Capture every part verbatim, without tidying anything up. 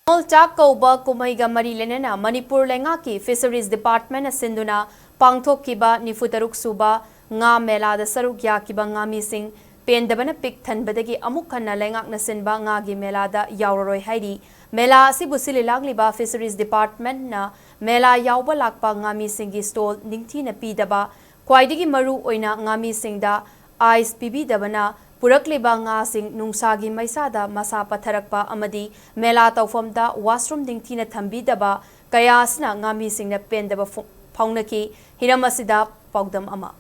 ꯅꯤꯉꯣꯜ ꯆꯥꯛ ꯀꯧꯕ ꯀꯨꯝꯍꯩꯒ ꯃꯔꯤ ꯂꯩꯅꯅ ꯃꯅꯤꯄꯨꯔ ꯂꯩꯉꯥꯛꯀꯤ Fisheries Department ꯅ ꯁꯤꯟꯗꯨꯅ ꯄꯥꯡꯊꯣꯛꯈꯤꯕ ꯅꯤꯐꯨ ꯇꯔꯨꯛ ꯁꯨꯕ ꯉꯥ ꯃꯦꯂꯥꯗ ꯁꯔꯨꯛ ꯌꯥꯈꯤꯕ ꯉꯥꯃꯤꯁꯤꯡ ꯄꯦꯟꯗꯕꯅ ꯄꯤꯛ ꯊꯟꯕꯗꯒꯤ ꯑꯃꯨꯛ ꯍꯟꯅ ꯂꯩꯉꯥꯛꯅ ꯁꯤꯟꯕ ꯉꯥꯒꯤ ꯃꯦꯂꯥꯗ ꯌꯥꯎꯔꯔꯣꯏ ꯍꯥꯏꯔꯤ꯫ ꯃꯦꯂꯥ ꯑꯁꯤꯕꯨ ꯁꯤꯜꯂꯤ ꯂꯥꯡꯂꯤꯕ Fisheries Department ꯅ ꯃꯦꯂꯥ ꯌꯥꯎꯕ ꯂꯥꯛꯄ ꯉꯥꯃꯤꯁꯤꯡꯒꯤ stall ꯅꯤꯡꯊꯤꯅ ꯄꯤꯗꯕ, ꯈ꯭ꯋꯥꯏꯗꯒꯤ ꯃꯔꯨ ꯑꯣꯏꯅ ꯉꯥꯃꯤꯁꯤꯡꯗ ice ꯄꯤꯕꯤꯗꯕꯅ ꯄꯨꯔꯛꯂꯤꯕ ꯉꯥꯁꯤꯡ ꯅꯨꯡꯁꯥꯒꯤ ꯃꯩꯁꯥꯗ ꯃꯁꯥ ꯄꯠꯊꯔꯛꯄ ꯑꯃꯗꯤ ꯃꯦꯂꯥ ꯇꯧꯐꯝꯗ washroom ꯅꯤꯡꯊꯤꯅ ꯊꯝꯕꯤꯗꯕ ꯀꯌꯥ ꯑꯁꯤꯅ ꯉꯥꯃꯤꯁꯤꯡꯅ ꯄꯦꯟꯗꯕ ꯐꯣ-, ꯐꯥꯎꯅꯈꯤ꯫ ꯍꯤꯔꯝ ꯑꯁꯤꯗ ꯄꯥꯎꯗꯝ ꯑꯃ꯫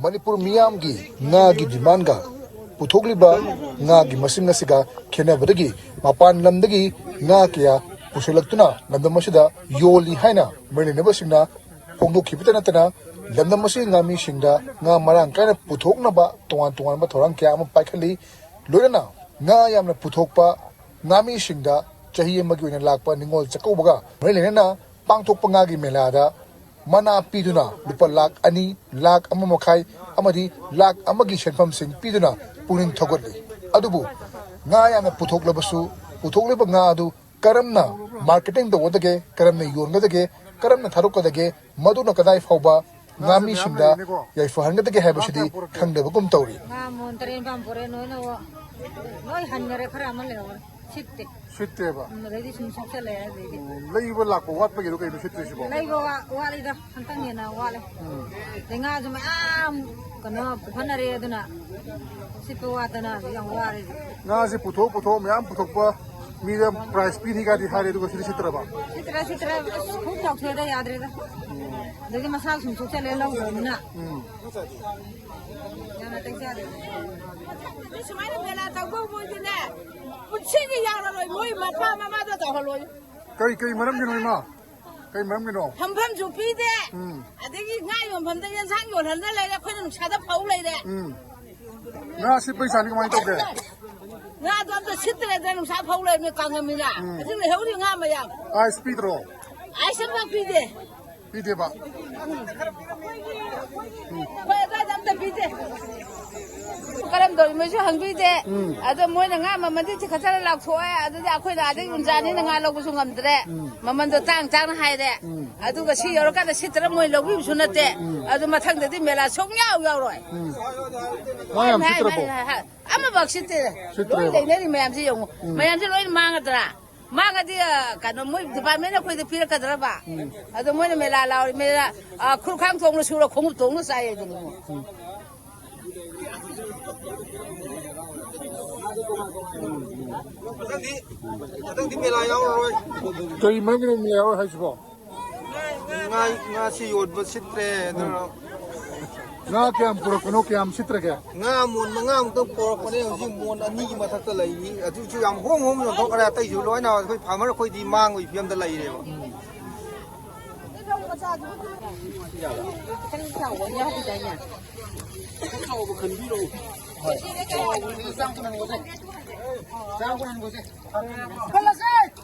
ꯃꯅꯤꯄꯨꯔ ꯃꯤꯌꯥꯝꯒꯤ ꯉꯥꯒꯤ demand ꯒ ꯄꯨꯊꯣꯛꯂꯤꯕ ꯉꯥꯒꯤ ꯃꯁꯤꯡ ꯑꯁꯤꯒ ꯈꯦꯠꯅꯕꯗꯒꯤ ꯃꯄꯥꯟ ꯂꯝꯗꯒꯤ ꯉꯥ ꯀꯌꯥ ꯄꯨꯁꯤꯜꯂꯛꯇꯨꯅ ꯂꯝꯗꯝ ꯑꯁꯤꯗ ꯌꯣꯜꯂꯤ ꯍꯥꯏꯅ ꯃꯔꯤ ꯂꯩꯅꯕꯁꯤꯡꯅ ꯐꯣꯡꯗꯣꯛꯈꯤꯕꯇ ꯅꯠꯇꯅ, ꯂꯝꯗꯝ ꯑꯁꯤꯒꯤ ꯉꯥꯃꯤꯁꯤꯡꯗ ꯉꯥ ꯃꯔꯥꯡ ꯀꯥꯏꯅ ꯄꯨꯊꯣꯛꯅꯕ ꯇꯣꯉꯥꯟ ꯇꯣꯉꯥꯟꯕ ꯊꯧꯔꯥꯡ ꯀꯌꯥ ꯑꯃ ꯄꯥꯏꯈꯠꯂꯤ꯫ ꯂꯣꯏꯅꯅ ꯉꯥ ꯌꯥꯝꯅ ꯄꯨꯊꯣꯛꯄ ꯉꯥꯃꯤꯁꯤꯡꯗ ꯆꯍꯤ ꯑꯃꯒꯤ ꯑꯣꯏꯅ ꯂꯥꯛꯄ ꯅꯤꯉꯣꯜ ꯆꯥꯛꯀꯧꯕꯒ ꯃꯔꯤ ꯂꯩꯅꯅ ꯄꯥꯡꯊꯣꯛꯄ ꯉꯥꯒꯤ ꯃꯦꯂꯥꯗ ꯃꯅꯥ ꯄꯤꯗꯨꯅ ꯂꯨꯄꯥ ꯂꯥꯈ ꯑꯅꯤ, ꯂꯥꯈ ꯑꯃ ꯃꯈꯥꯏ ꯑꯃꯗꯤ ꯂꯥꯈ ꯑꯃꯒꯤ ꯁꯦꯟꯐꯝꯁꯤꯡ ꯄꯤꯗꯨꯅ ꯄꯨꯛꯅꯤꯡ ꯊꯧꯒꯠꯂꯤ꯫ ꯑꯗꯨꯕꯨ ꯉꯥ ꯌꯥꯝꯅ ꯄꯨꯊꯣꯛꯂꯕꯁꯨ, ꯄꯨꯊꯣꯛꯂꯤꯕ ꯉꯥ ꯑꯗꯨ ꯀꯔꯝꯅ marketing ꯇꯧꯒꯗꯒꯦ, ꯀꯔꯝꯅ ꯌꯣꯟꯒꯗꯒꯦ, ꯀꯔꯝꯅ ꯊꯥꯗꯣꯛꯀꯗꯒꯦ, ꯃꯗꯨꯅ ꯀꯗꯥꯏ ꯐꯥꯎꯕ ꯉꯥꯃꯤꯁꯤꯡꯗ ꯌꯥꯏꯐꯍꯟꯒꯗꯒꯦ ꯍꯥꯏꯕꯁꯤꯗꯤ ꯈꯪꯗꯕꯒꯨꯝ ꯇꯧꯔꯤ꯫ ꯉꯥ ꯃꯣꯟ ꯇꯔꯦꯠ ꯅꯤꯄꯥꯟ ꯄꯨꯔꯛꯑꯦ, ꯅꯣꯏꯅ ꯂꯣꯏ ꯍꯟꯈꯔꯦ, ꯈꯔ ꯑꯃ ꯂꯩꯍꯧꯔꯦ꯫ ꯁꯤꯠꯇꯦ꯫ ꯁꯤꯠꯇꯦꯕ꯫ ꯎꯝ, ꯑꯗꯩꯗꯤ ꯁꯨꯝ ꯁꯣꯛꯆꯜꯂꯛꯑꯦ, ꯑꯗꯩꯗꯤ꯫ ꯎꯝ, ꯂꯩꯕ ꯂꯥꯛꯄ ꯋꯥꯠꯄꯒꯤꯔꯣ ꯀꯩꯅꯣ ꯁꯤꯠꯇ꯭ꯔꯤꯁꯤꯕꯣ? ꯂꯩꯕ ꯋꯥ-, ꯋꯥꯠꯂꯤꯗ, ꯍꯟꯇꯛ ꯍꯦꯟꯅ ꯋꯥꯠꯂꯦ꯫ ꯎꯝ꯫ ꯑꯗꯩ ꯉꯥꯁꯨ ꯃꯌꯥꯝ ꯀꯩꯅꯣ ꯄꯨꯈꯠꯅꯔꯦ, ꯑꯗꯨꯅ ꯁꯤꯠꯄ ꯋꯥꯠꯇꯅ ꯍꯧꯖꯤꯛ ꯌꯥꯝ ꯋꯥꯔꯦ꯫ ꯉꯥꯁꯦ ꯄꯨꯊꯣꯛ ꯄꯨꯊꯣꯛ ꯃꯌꯥꯝ ꯄꯨꯊꯣꯛꯄ, ꯃꯤꯗ prize ꯄꯤꯅꯤ ꯀꯥꯏꯗꯤ ꯍꯥꯏꯔꯦ, ꯑꯗꯨꯒ ꯁꯤꯗꯤ ꯁꯤꯠꯇ꯭ꯔꯕ? ꯁꯤꯠꯇ꯭ꯔꯦ, ꯁꯤꯠꯇ꯭ꯔꯦ꯫ ꯑꯁ, ꯈꯨꯠ ꯆꯥꯎꯊꯣꯛꯑꯦꯗ, ꯌꯥꯗ꯭ꯔꯦꯗ꯫ ꯑꯗꯩꯗꯤ ꯃꯁꯥ ꯁꯨꯝ ꯁꯣꯛꯆꯜꯂꯦ, ꯂꯧꯗ꯭ꯔꯕꯅꯤꯅ꯫ ꯎꯝ꯫ ꯌꯥꯝꯅ ꯇꯦꯛꯆꯔꯦ꯫ ꯁꯨꯃꯥꯏꯅ ꯃꯦꯂꯥ ꯇꯧꯕ ꯃꯣꯏꯗꯤꯅꯦ, ꯄꯨꯟꯁꯤꯒꯤ ꯌꯥꯔꯔꯣꯏ, ꯃꯣꯏ ꯃꯄꯥ ꯃꯃꯥꯗ ꯇꯧꯍꯜꯂꯣꯏ꯫ ꯀꯔꯤ, ꯀꯔꯤ ꯃꯔꯝꯒꯤꯅꯣ, ꯏꯃꯥ? ꯀꯔꯤ ꯃꯔꯝꯒꯤꯅꯣ? ꯐꯝꯐꯝꯁꯨ ꯄꯤꯗꯦ꯫ ꯎꯝ꯫ ꯑꯗꯒꯤ ꯉꯥ ꯌꯣꯟꯐꯝꯗ ꯌꯦꯟꯁꯥꯡ ꯌꯣꯜꯍꯟꯗ ꯂꯩꯔꯦ, ꯑꯩꯈꯣꯏꯅ ꯅꯨꯡꯁꯥꯗ ꯐꯧ ꯂꯩꯔꯦ꯫ ꯎꯝ꯫ ꯉꯥ ꯁꯤꯠꯄꯩ ꯆꯥꯡꯗꯤ ꯀꯃꯥꯏꯅ ꯇꯧꯒꯦ? ꯉꯥꯗꯣ ꯑꯝꯇ ꯁꯤꯠꯇ꯭ꯔꯦꯗꯅ, ꯅꯨꯡꯁꯥ ꯐꯧ ꯂꯩꯔꯕꯅꯤꯅ ꯀꯪꯉꯕꯅꯤꯅ꯫ ꯎꯝ꯫ ꯍꯧꯖꯤꯛ ꯂꯩꯍꯧꯔꯤ ꯉꯥ ꯃꯌꯥꯝ꯫ ꯑꯥꯏꯁ ꯄꯤꯗ꯭ꯔꯣ? ꯑꯥꯏꯁ ꯑꯝꯐꯥꯎ ꯄꯤꯗꯦ꯫ ꯄꯤꯗꯦꯕ? ꯑꯩꯈꯣꯏ ꯑꯗ꯭ꯋꯥꯏꯗ ꯃꯣꯏꯁꯨ ꯍꯪꯕꯤꯗꯦ꯫ ꯎꯝ꯫ ꯑꯗꯣ ꯃꯣꯏꯅ ꯉꯥ ꯃꯃꯜꯗꯤ ꯆꯤꯡꯈꯠꯇꯅ ꯂꯥꯎꯊꯣꯛꯑꯦ꯫ ꯑꯗꯨꯗꯤ ꯑꯩꯈꯣꯏꯅ ꯑꯥꯗꯒꯤ ꯎꯟꯖꯥꯅꯤꯅ ꯉꯥ ꯂꯧꯕꯁꯨ ꯉꯝꯗ꯭ꯔꯦ꯫ ꯎꯝ꯫ ꯃꯃꯜꯗꯣ ꯇꯥꯡ ꯇꯥꯡꯅ ꯍꯥꯏꯔꯦ꯫ ꯎꯝ꯫ ꯑꯗꯨꯒ ꯁꯤ ꯌꯧꯔꯀꯥꯟꯗ ꯁꯤꯠꯇ꯭ꯔ ꯃꯣꯏ ꯂꯧꯕꯤꯕꯁꯨ ꯅꯠꯇꯦ꯫ ꯎꯝ꯫ ꯑꯗꯨ ꯃꯊꯪꯗꯗꯤ ꯃꯦꯂꯥ ꯁꯨꯡꯌꯥꯎ ꯌꯥꯎꯔꯣꯏ꯫ ꯎꯝ꯫ ꯉꯥ ꯌꯥꯝ ꯍꯥꯏ, ꯍꯥꯏ, ꯁꯤꯠꯇ꯭ꯔꯕꯣ? ꯍꯥꯏ, ꯍꯥꯏ꯫ ꯑꯃꯐꯥꯎ ꯁꯤꯠꯇꯦ꯫ ꯁꯤꯠꯇ꯭ꯔꯦꯕ? ꯂꯣꯏ ꯂꯩꯅꯔꯤ ꯃꯌꯥꯝꯁꯦ ꯌꯦꯡꯉꯨ꯫ ꯎꯝ꯫ ꯃꯌꯥꯝꯁꯦ ꯂꯣꯏ ꯃꯥꯡꯒꯗ꯭ꯔꯥ? ꯃꯥꯡꯉꯗꯤ, ꯑ, ꯀꯩꯅꯣ, ꯃꯣꯏ department ꯑꯩꯈꯣꯏꯗ ꯄꯤꯔꯛꯀꯗ꯭ꯔꯕ? ꯎꯝ꯫ ꯑꯗꯣ ꯃꯣꯏꯅ ꯃꯦꯂꯥ ꯂꯥꯎꯔꯤ, ꯃꯦꯂꯥ, ꯑ, ꯈꯨꯔꯈꯥꯡ ꯊꯣꯡꯅ ꯁꯨꯔ ꯈꯣꯡꯎꯞ ꯇꯣꯡꯅ ꯆꯥꯏ ꯑꯗꯨꯝ꯫ ꯎꯝ꯫ ꯃꯊꯪꯗꯤ, ꯃꯊꯪꯗꯤ ꯃꯦꯂꯥ ꯌꯥꯎꯔꯔꯣꯏ꯫ ꯀꯔꯤ ꯃꯔꯝꯒꯤꯅꯣ ꯃꯦꯂꯥ ꯌꯥꯎꯔꯣꯏ ꯍꯥꯏꯁꯤꯕꯣ? ꯉꯥ, ꯉꯥꯁꯤ ꯌꯣꯟꯕ ꯁꯤꯠꯇ꯭ꯔꯦ, ꯑꯗꯨꯅ ꯉꯥ ꯀꯌꯥꯝ ꯄꯨꯔꯛꯄꯅꯣ, ꯀꯌꯥꯝ ꯁꯤꯠꯇ꯭ꯔꯒꯦ? ꯉꯥ ꯃꯣꯟ ꯃꯉꯥꯃꯨꯛꯇꯪ ꯄꯨꯔꯛꯄꯅꯦ, ꯍꯧꯖꯤꯛ ꯃꯣꯟ ꯑꯅꯤꯒꯤ ꯃꯊꯛꯇ ꯂꯩꯔꯤ꯫ ꯑꯗꯨꯁꯨ ꯌꯥꯝ ꯍꯣꯡ ꯍꯣꯡ ꯌꯣꯟꯊꯣꯛꯈ꯭ꯔꯦ꯫ ꯑꯇꯩꯁꯨ ꯂꯣꯏꯅ ꯑꯩꯈꯣꯏ farmer ꯑꯩꯈꯣꯏꯗꯤ ꯃꯥꯡꯕꯒꯤ ꯐꯤꯕꯝꯗ ꯂꯩꯔꯦꯕ꯫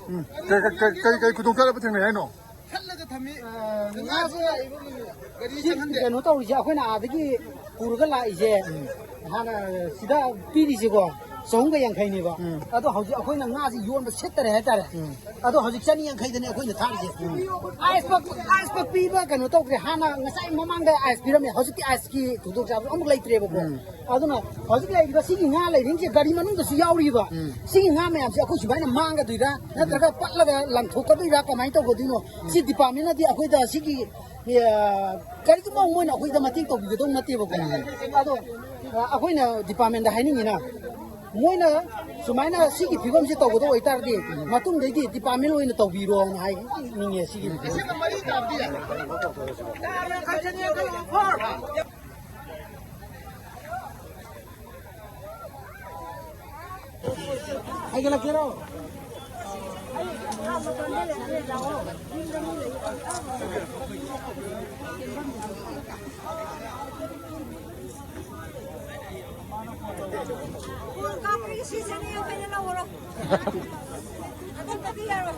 ꯎꯝ꯫ ꯀꯩ, ꯀꯩ, ꯀꯩ, ꯀꯩ, ꯀꯩ ꯈꯨꯗꯣꯡꯆꯥꯗꯕ ꯊꯦꯡꯅꯩ ꯍꯥꯏꯅꯣ? ꯈꯜꯂꯒ ꯊꯝꯃꯤ꯫ ꯑ, ꯉꯥꯁꯦ ꯒꯥꯔꯤ ꯁꯤ ꯆꯪꯍꯟꯗꯦ꯫ ꯀꯩꯅꯣ ꯇꯧꯔꯤꯁꯦ, ꯑꯩꯈꯣꯏꯅ ꯑꯥꯗꯒꯤ ꯄꯨꯔꯒ ꯂꯥꯛꯏꯁꯦ, ꯎꯝ꯫ ꯍꯥꯟꯅ ꯁꯤꯗ ꯄꯤꯔꯤꯁꯦꯀꯣ, ꯆꯍꯨꯝꯒ ꯌꯥꯡꯈꯩꯅꯦꯕ꯫ ꯎꯝ꯫ ꯑꯗꯣ ꯍꯧꯖꯤꯛ ꯑꯩꯈꯣꯏꯅ ꯉꯥꯁꯦ ꯌꯣꯟꯕ ꯁꯤꯠꯇꯔꯦ ꯍꯥꯏꯇꯥꯔꯦ꯫ ꯎꯝ꯫ ꯑꯗꯣ ꯍꯧꯖꯤꯛ ꯆꯅꯤ ꯌꯥꯡꯈꯩꯗꯅꯦ ꯑꯩꯈꯣꯏꯅ ꯊꯥꯔꯤꯁꯦ꯫ ꯎꯝ꯫ ꯑꯥꯏꯁ ꯄꯛ-, ꯑꯥꯏꯁ ꯄꯛ ꯄꯤꯕ ꯀꯩꯅꯣ ꯇꯧꯈ꯭ꯔꯦ꯫ ꯍꯥꯟꯅ ꯉꯁꯥꯏ ꯃꯃꯥꯡꯗ ꯑꯥꯏꯁ ꯄꯤꯔꯝꯃꯦ, ꯍꯧꯖꯤꯛꯇꯤ ꯑꯥꯏꯁꯀꯤ ꯊꯧꯗꯣꯛ ꯆꯥꯕꯁꯨ ꯑꯃꯨꯛ ꯂꯩꯇ꯭ꯔꯦꯕꯀꯣ꯫ ꯎꯝ꯫ ꯑꯗꯨꯅ ꯍꯧꯖꯤꯛ ꯂꯩꯔꯤꯕ ꯁꯤꯒꯤ ꯉꯥ ꯂꯩꯔꯤꯁꯦ ꯒꯥꯔꯤ ꯃꯅꯨꯡꯗꯁꯨ ꯌꯥꯎꯔꯤꯕ꯫ ꯎꯝ꯫ ꯁꯤꯒꯤ ꯉꯥ ꯃꯌꯥꯝꯁꯦ ꯑꯩꯈꯣꯏ ꯁꯨꯃꯥꯏꯅ ꯃꯥꯡꯒꯗꯣꯏꯔꯥ, ꯅꯠꯇ꯭ꯔꯒ ꯄꯠꯂꯒ ꯂꯪꯊꯣꯛꯀꯗꯣꯏꯔꯥ, ꯀꯃꯥꯏꯅ ꯇꯧꯒꯗꯣꯏꯅꯣ? ꯁꯤ departmentꯅꯗꯤ ꯑꯩꯈꯣꯏꯗ ꯁꯤꯒꯤ, ꯑ, ꯀꯔꯤꯒꯨꯝꯕ ꯃꯣꯏꯅ ꯑꯩꯈꯣꯏꯗ ꯃꯇꯦꯡ ꯇꯧꯕꯤꯒꯗꯧ ꯅꯠꯇꯦꯕꯀꯣ꯫ ꯑꯗꯣ, ꯑ, ꯑꯩꯈꯣꯏꯅ departmentꯗ ꯍꯥꯏꯅꯤꯡꯉꯤꯅ, ꯃꯣꯏꯅ ꯁꯨꯃꯥꯏꯅ ꯁꯤꯒꯤ ꯐꯤꯕꯝꯁꯤ ꯇꯧꯒꯗꯧ ꯑꯣꯏꯇꯥꯔꯗꯤ, ꯃꯇꯨꯡꯗꯩꯗꯤ department ꯑꯣꯏꯅ ꯇꯧꯕꯤꯔꯣꯅ ꯍꯥꯏꯅꯤꯡꯉꯦ ꯁꯤꯒꯤ꯫ ꯍꯥꯏꯒꯠꯂꯛꯀꯦꯔꯣ? ꯀꯣꯜ ꯀꯥꯞꯄꯒꯤ ꯁꯤ ꯆꯅꯤ ꯌꯥꯡꯈꯩꯗ ꯂꯧꯔꯣ꯫ ꯑꯇꯣꯞꯄꯗꯤ ꯌꯥꯔꯣꯏ꯫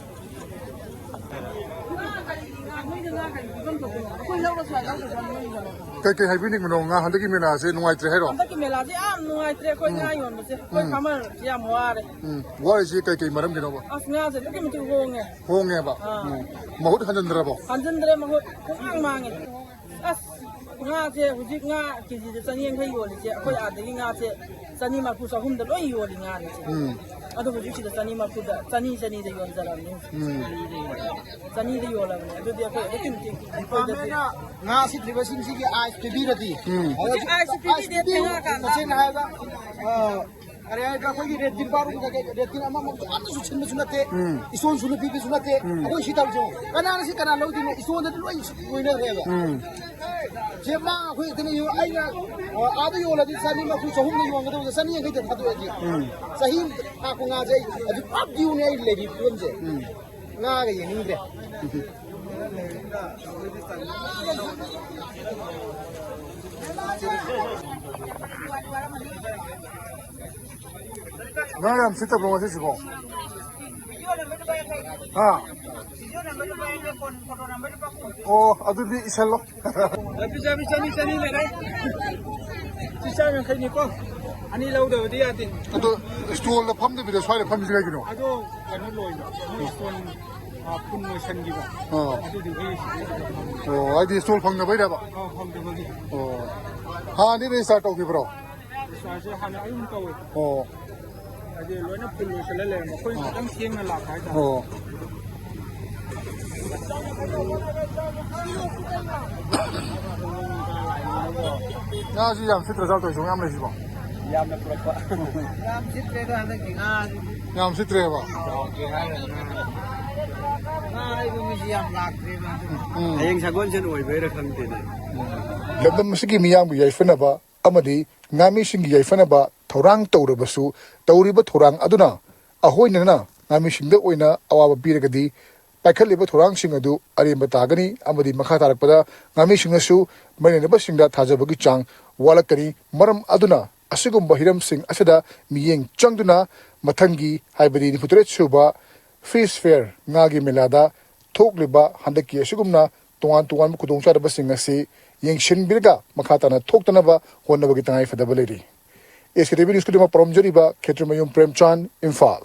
ꯀꯩ ꯀꯩ ꯍꯥꯏꯕꯤꯅꯤꯡꯕꯅꯣ? ꯉꯥ ꯍꯟꯗꯛꯀꯤ ꯃꯦꯂꯥꯁꯦ ꯅꯨꯡꯉꯥꯏꯇ꯭ꯔꯦ ꯍꯥꯏꯔꯣ? ꯍꯟꯗꯛꯀꯤ ꯃꯦꯂꯥꯁꯦ ꯌꯥꯝ ꯅꯨꯡꯉꯥꯏꯇ꯭ꯔꯦ꯫ ꯑꯩꯈꯣꯏ ꯉꯥ ꯌꯣꯟꯕꯁꯦ, ꯑꯩꯈꯣꯏ ꯎꯝ꯫ ꯐꯥꯔꯃꯔꯁꯦ ꯌꯥꯝ ꯋꯥꯔꯦ꯫ ꯎꯝ, ꯋꯥꯔꯤꯁꯤ ꯀꯩ ꯀꯩ ꯃꯔꯝꯒꯤꯅꯣꯕ? ꯑꯁ, ꯉꯥꯁꯦ ꯑꯗꯨꯛꯀꯤ ꯃꯇꯤꯛ ꯍꯣꯡꯉꯦ꯫ ꯍꯣꯡꯉꯦꯕ? ꯑꯥ꯫ ꯎꯝ꯫ ꯃꯍꯨꯠ ꯍꯟꯖꯤꯟꯗ꯭ꯔꯕꯣ? ꯍꯟꯖꯤꯟꯗ꯭ꯔꯦ, ꯃꯍꯨꯠ ꯄꯨꯡꯃꯥꯡ ꯃꯥꯡꯉꯦ꯫ ꯑꯁ, ꯉꯥꯁꯦ ꯍꯧꯖꯤꯛ ꯉꯥ ꯀꯦꯖꯤꯗ ꯆꯅꯤ ꯌꯥꯡꯈꯩ ꯌꯣꯜꯂꯤꯁꯦ, ꯑꯩꯈꯣꯏ ꯑꯥꯗꯒꯤ ꯉꯥꯁꯦ ꯆꯅꯤ ꯃꯔꯐꯨ, ꯆꯍꯨꯝꯗ ꯂꯣꯏ ꯌꯣꯜꯂꯤ ꯉꯥꯅꯤꯁꯦ꯫ ꯎꯝ꯫ ꯑꯗꯣ ꯍꯧꯖꯤꯛꯁꯤꯗ ꯆꯅꯤ ꯃꯔꯐꯨꯗ, ꯆꯅꯤ, ꯆꯅꯤꯗ ꯌꯣꯟꯖꯔꯕꯅꯤ꯫ ꯎꯝ꯫ ꯆꯅꯤꯗ ꯌꯣꯜꯂꯕꯅꯤ꯫ ꯑꯗꯨꯗꯤ ꯑꯩꯈꯣꯏ ꯑꯗꯨꯛꯀꯤ ꯃꯇꯤꯛ ꯑꯩꯈꯣꯏꯗꯗꯤ ꯗꯤꯄꯥꯔꯠꯃꯦꯟꯅ ꯉꯥ ꯁꯤꯠꯇ꯭ꯔꯤꯕꯁꯤꯡꯁꯤꯒꯤ ꯑꯥꯏꯁ ꯄꯤꯕꯤꯔꯗꯤ, ꯎꯝ꯫ ꯍꯧꯖꯤꯛ ꯑꯥꯏꯁ ꯄꯤꯕꯤꯗꯦ, ꯉꯥ ꯀꯥꯟꯗ꯫ ꯇꯁꯦꯡꯅ ꯍꯥꯏꯔꯒ, ꯑ, ꯀꯔꯤ ꯍꯥꯏꯕ, ꯑꯩꯈꯣꯏꯒꯤ ꯂꯦꯇ꯭ꯔꯤꯟ ꯕꯥꯠꯔꯨꯝ ꯀꯩꯀꯩ, ꯂꯦꯇ꯭ꯔꯤꯟ ꯑꯃꯃꯛꯁꯨ ꯑꯃꯠꯇꯁꯨ ꯁꯤꯟꯕꯁꯨ ꯅꯠꯇꯦ, ꯎꯝ꯫ ꯏꯁꯇꯣꯟꯁꯨ ꯂꯨꯄꯤꯕꯁꯨ ꯅꯠꯇꯦ꯫ ꯎꯝ꯫ ꯑꯩꯈꯣꯏ ꯁꯤ ꯇꯧꯔꯤꯁꯦ ꯀꯅꯥꯅ ꯁꯤ ꯀꯅꯥ ꯂꯧꯗꯣꯏꯅꯣ? ꯏꯁꯇꯣꯟꯗꯗꯤ ꯂꯣꯏ ꯂꯣꯏꯅꯈ꯭ꯔꯦꯕ꯫ ꯎꯝ꯫ ꯁꯦ ꯃꯥ ꯑꯩꯈꯣꯏ ꯈꯛꯇꯅ ꯌꯣ-, ꯑꯩꯅ, ꯑ, ꯑꯥꯗ ꯌꯣꯜꯂꯗꯤ ꯆꯅꯤ ꯃꯔꯐꯨ, ꯆꯍꯨꯝꯗ ꯌꯣꯟꯒꯗꯧꯕꯗ ꯆꯅꯤ ꯌꯥꯡꯈꯩꯗ ꯊꯥꯗꯣꯛꯑꯗꯤ꯫ ꯎꯝ꯫ ꯆꯍꯤ ꯑꯃꯗ ꯊꯥꯛꯄ ꯉꯥꯁꯦ ꯑꯩ ꯍꯧꯖꯤꯛ ꯄꯨꯔꯥ ꯗ꯭ꯌꯨꯅꯦ ꯑꯩ ꯂꯩꯔꯤ ꯐꯤꯕꯝꯁꯦ꯫ ꯎꯝ꯫ ꯉꯥꯒ ꯌꯦꯡꯅꯤꯡꯗ꯭ꯔꯦ꯫ ꯉꯥ ꯌꯥꯝ ꯁꯤꯠꯇꯕ꯭ꯔꯣ ꯉꯁꯤꯁꯤꯕꯣ? ꯍꯥ? ꯑꯣ, ꯑꯗꯨꯗꯤ ꯏꯁꯜꯂꯣ꯫ ꯑꯗꯨ ꯆꯥꯕꯤ ꯆꯅꯤ, ꯆꯅꯤ ꯂꯩꯔꯦ꯫ ꯁꯤ ꯆꯥꯝ ꯌꯥꯡꯈꯩꯅꯤꯀꯣ꯫ ꯑꯅꯤ ꯂꯧꯗꯕꯗꯤ ꯌꯥꯗꯦ꯫ ꯑꯗꯣ ꯏꯁꯇꯣꯜꯗ ꯐꯝꯗꯕꯤꯗ ꯁ꯭ꯋꯥꯏꯗ ꯐꯝꯃꯤꯁꯤ ꯀꯩꯒꯤꯅꯣ? ꯑꯗꯣ ꯀꯩꯅꯣ ꯂꯣꯏꯕ, ꯃꯣꯏ ꯏꯁꯇꯣꯜ, ꯑ, ꯐꯨꯟ ꯂꯣꯏꯁꯟꯈꯤꯕ꯫ ꯑꯥ꯫ ꯑꯗꯨꯗꯨꯒꯤ꯫ ꯑꯣ, ꯍꯥꯏꯗꯤ ꯏꯁꯇꯣꯜ ꯐꯪꯗꯕꯩꯔꯕ? ꯑꯥ, ꯐꯪꯗꯕꯒꯤ꯫ ꯑꯣ꯫ ꯍꯥꯟꯅꯗꯤ ꯔꯦꯖꯤꯁꯇꯥꯔ ꯇꯧꯈꯤꯕ꯭ꯔꯣ? ꯔꯦꯖꯤꯁꯇꯥꯔꯁꯦ ꯍꯥꯟꯅ ꯑꯗꯨꯝ ꯇꯧꯋꯦ꯫ ꯑꯣ꯫ ꯍꯥꯏꯗꯤ ꯂꯣꯏꯅ ꯐꯨꯜ ꯂꯣꯏꯁꯜꯂ ꯂꯩꯔꯝꯕ꯫ ꯑꯩꯈꯣꯏꯅ ꯑꯥ꯫ ꯈꯤꯇꯪ ꯊꯦꯡꯅ ꯂꯥꯛꯄ ꯍꯥꯏꯇꯥꯔꯦ꯫ ꯑꯣ꯫ ꯉꯥꯁꯤ ꯌꯥꯝ ꯁꯤꯠꯇ꯭ꯔ ꯖꯥꯠꯂꯣ ꯇꯧꯔꯤꯁꯤꯕꯣ? ꯃꯌꯥꯝ ꯂꯩꯁꯤꯕꯣ? ꯌꯥꯝꯅ ꯄꯨꯔꯛꯄ꯫ ꯌꯥꯝ ꯁꯤꯠꯇ꯭ꯔꯦꯗ ꯍꯟꯗꯛꯀꯤ ꯉꯥꯁꯤꯗꯤ꯫ ꯌꯥꯝ ꯁꯤꯠꯇ꯭ꯔꯦꯕ? ꯌꯥꯎꯗ꯭ꯔꯦ ꯍꯥꯏꯔꯒ ꯉꯥ, ꯉꯥ ꯂꯩꯕ ꯃꯤꯁꯤ ꯌꯥꯝ ꯂꯥꯛꯇ꯭ꯔꯦꯕ ꯍꯟꯗꯛ꯫ ꯎꯝ꯫ ꯍꯌꯦꯡ ꯁꯒꯣꯜꯁꯦꯟ ꯑꯣꯏꯕꯩꯔꯥ ꯈꯪꯗꯦꯅꯦ꯫ ꯎꯝ꯫ ꯂꯝꯗꯝ ꯑꯁꯤꯒꯤ ꯃꯤꯌꯥꯝꯒꯤ ꯌꯥꯏꯐꯅꯕ ꯑꯃꯗꯤ ꯉꯥꯃꯤꯁꯤꯡꯒꯤ ꯌꯥꯏꯐꯅꯕ ꯊꯧꯔꯥꯡ ꯇꯧꯔꯕꯁꯨ, ꯇꯧꯔꯤꯕ ꯊꯧꯔꯥꯡ ꯑꯗꯨꯅ ꯑꯍꯣꯏꯅꯅ ꯉꯥꯃꯤꯁꯤꯡꯗ ꯑꯣꯏꯅ ꯑꯋꯥꯕ ꯄꯤꯔꯒꯗꯤ, ꯄꯥꯏꯈꯠꯂꯤꯕ ꯊꯧꯔꯥꯡꯁꯤꯡ ꯑꯗꯨ ꯑꯔꯦꯝꯕ ꯇꯥꯒꯅꯤ ꯑꯃꯗꯤ ꯃꯈꯥ ꯇꯥꯔꯛꯄꯗ ꯉꯥꯃꯤꯁꯤꯡꯅꯁꯨ ꯃꯔꯤ ꯂꯩꯅꯕꯁꯤꯡꯗ ꯊꯥꯖꯕꯒꯤ ꯆꯥꯡ ꯋꯥꯠꯂꯛꯀꯅꯤ꯫ ꯃꯔꯝ ꯑꯗꯨꯅ ꯑꯁꯤꯒꯨꯝꯕ ꯍꯤꯔꯝꯁꯤꯡ ꯑꯁꯤꯗ ꯃꯤꯠꯌꯦꯡ ꯆꯪꯗꯨꯅ ꯃꯊꯪꯒꯤ, ꯍꯥꯏꯕꯗꯤ ꯅꯤꯐꯨꯇꯔꯦꯠ ꯁꯨꯕ Fish Fair, ꯉꯥꯒꯤ ꯃꯦꯂꯥꯗ ꯊꯣꯛꯂꯤꯕ ꯍꯟꯗꯛꯀꯤ ꯑꯁꯤꯒꯨꯝꯅ ꯇꯣꯉꯥꯟ ꯇꯣꯉꯥꯟꯕ ꯈꯨꯗꯣꯡꯆꯥꯗꯕꯁꯤꯡ ꯑꯁꯤ ꯌꯦꯡꯁꯤꯟꯕꯤꯔꯒ ꯃꯈꯥ ꯇꯥꯅ ꯊꯣꯛꯇꯅꯕ ꯍꯣꯠꯅꯕꯒꯤ ꯇꯉꯥꯏꯐꯗꯕ ꯂꯩꯔꯤ꯫ SKTV News ꯀꯤꯗꯃꯛ ꯄꯔꯣꯝꯖꯔꯤꯕ ꯈꯦꯇ꯭ꯔꯤꯃꯌꯨꯝ ꯄ꯭ꯔꯦꯝꯆꯥꯟ, ꯏꯝꯐꯥꯜ꯫